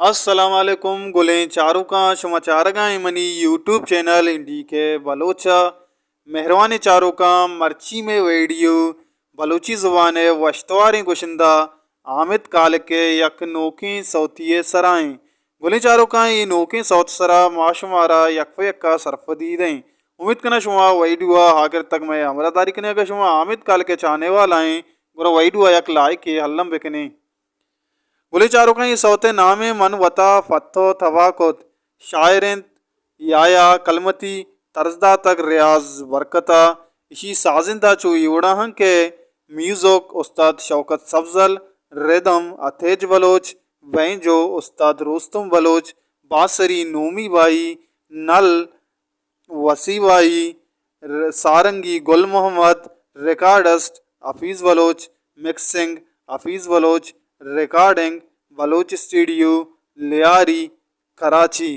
السلام علیکم گلیں چاروکاں، شما چارگا ایں منی یوٹیوب چینل این ڈی کے بلوچ ءَ۔ مہروانیں چاروکاں، مرچی مئے ویڈیو بلوچی زبان ءِ وشتواریں گشندہ حامد کالک ءِ یک نوکیں سوتی ءِ سرا ایں۔ گلیں چاروکاں، اے نوکیں سوت سرا ما شمارا یک پہ یکا سرپدی دئیں۔ امیت کناں شما ویڈیو ءَ آخر تک مئے ہمراہ داری کنیں۔ اگاں شما حامد کالک ءِ چاہنے والا ایں، گڑا ویڈیو ءَ یک لائکے الم بکنیں۔ گلیں چاروکاں، اے سوت ءِ نام ءَ من وتا پتو تباہ کت شاعر انت، یایا کلمتی طرز داتگ ریاض برکت ءَ۔ اشی سازندہ چو اے وڑا ہن کہ میوزک استاد شوکت سبزل، ردم عتیج بلوچ، بینجو استاد روستم بلوچ، بانسری نومی بائی، نل وسیع بائی، ر-، سارنگی گل محمد، ریکارڈسٹ حفیظ بلوچ، مکسنگ حفیظ بلوچ، ریکارڈنگ بلوچ اسٹوڈیو، لیاری، کراچی۔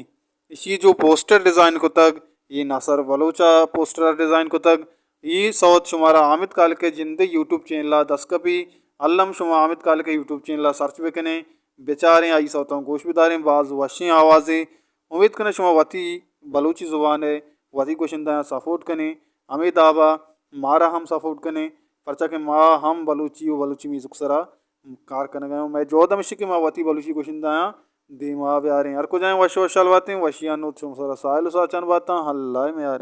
اشی جو پوسٹر ڈیزائن کتگ، اے ناصر بلوچ ءَ پوسٹر ڈیزائن کتگ۔ اے سوت شمارا حامد کالک ءِ جندے یوٹیوب چینل ءَ دست کپی۔ الم شما حامد کالک ءِ یوٹیوب چینل ءَ سرچ بکنیں، بچاریں، آئی سوتاں گوش بداریں، باز وشیں آوازے۔ امیت کناں شما وتی بلوچی زبان ءِ وتی گشندہاں سپورٹ کنیں، ہمے دابا مارا ہم سپورٹ کنیں، پرچا کہ ما ہم بلوچی و بلوچی میوزک سرا کار کنگا ایں۔ مئے جہد ہمیش کہ ما وتی بلوچی گشندہاں دیما بیاریں۔ ہر کجائیں وش وشحال باتیں، وشیانی نود شما سرا ساہیل و ساچان باتاں۔ اللہ ءِ میار۔